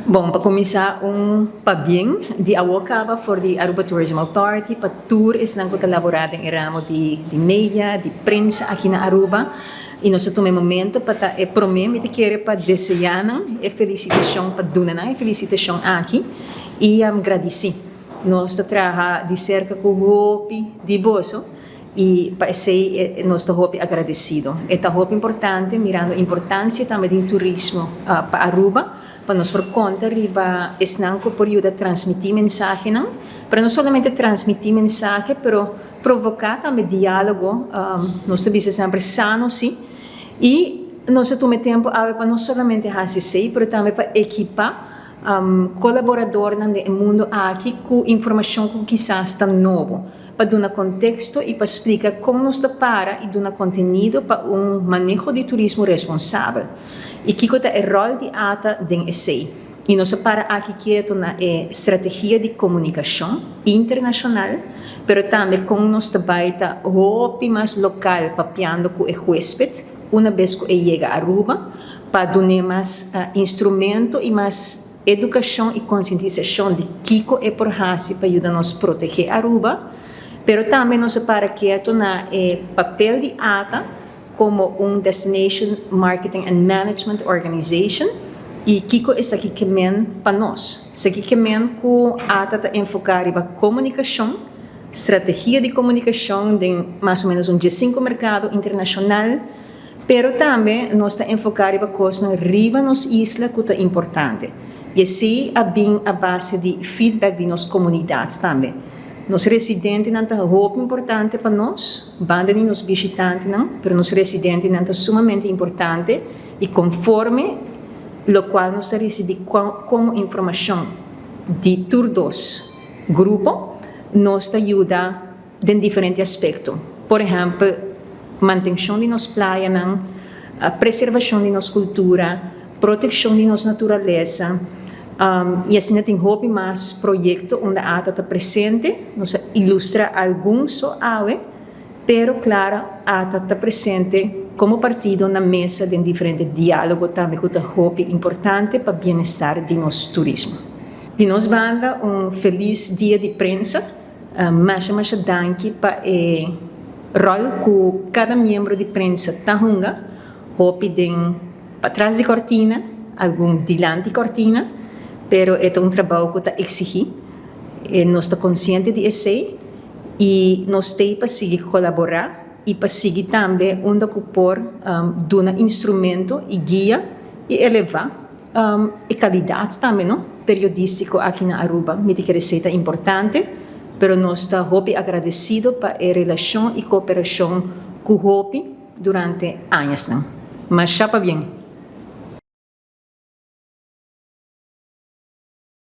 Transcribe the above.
Bon, pa cuminsa, un pabien di awor caba for di Aruba Tourism Authority pa tur esnan cu ta labora den ramo di media, di prensa aki na Aruba. Y nos a tuma e momento pa ta, e prome mi ta kere pa desea nan e felicitacion, pa duna nan e felicitacion aki y gradici. Nos ta traha di cerca cu hopi di boso y pa esey nos ta hopi agradecido. E ta hopi importante, mirando importancia tambe di turismo pa Aruba, pa nos por conta riba esnan cu por yuda transmiti mensahe nan, pero no solamente transmiti mensahe, pero provoca tambe dialogo, nos ta bisa semper sano si, y nos a tuma tempo awe pa no solamente haci esey, pero tambe pa ekipa colaboradornan den mundo aki cu informacion cu kisas ta nobo, pa duna contexto y pa splica con nos ta para y duna contenido pa un maneho di turismo responsabel. Y kico ta e rol di ATA den esey. Y nos a para aki keto na e strategia di comunicacion internacional, pero tambe con nos ta bay ta hopi mas local papiando cu e huesped, una bes cu e yega Aruba, pa duna mas instrumento y mas educacion y concientisacion di kico e por haci pa yuda nos protege Aruba, pero tambe nos a para keto na e papel di ATA como un Destination Marketing and Management Organization y kico esaki kiermen pa nos. Esaki kiermen cu ATA ta enfoca riba comunicacion, strategia di comunicacion di mas o menos un 5 mercado internacional, pero tambe nos ta enfoca riba cos riba nos isla cu ta importante. Y esey a bin a base di feedback di nos comunidad tambe. Nos residentenan ta hopi importante pa nos, banda di nos bishitantenan, pero nos residentenan ta sumamente importante y conforme locual nos ta ricibi como informacion di tur dos grupo, nos ta yuda den diferente aspecto. Por ehempel, mantencion di nos playanan, preservacion di nos cultura, proteccion di nos naturalesa, y asina tin hopi mas proyecto unda ATA ta presente. Nos a ilustra algun so awe, pero claro, ATA ta presente como partido na mesa di diferente dialogo tambe cu ta hopi importante pa bienestar di nos turismo. Di nos banda, un feliz dia di prensa. Masha masha danki pa e rol cu cada miembro di prensa ta hunga, hopi den patras di cortina, algun dilanti cortina, pero e ta un trabou cu ta exigi. E nos ta consciente di esey y nos ta pa sigui colabora y pa sigui tambe unda cu por duna instrumento y guia y eleva e calidad tambe, no, periodistico aki na Aruba. Mi ta kere ta importante, pero nos ta hopi agradecido pa e relacion y cooperacion cu hopi durante añanan. Masha pabien.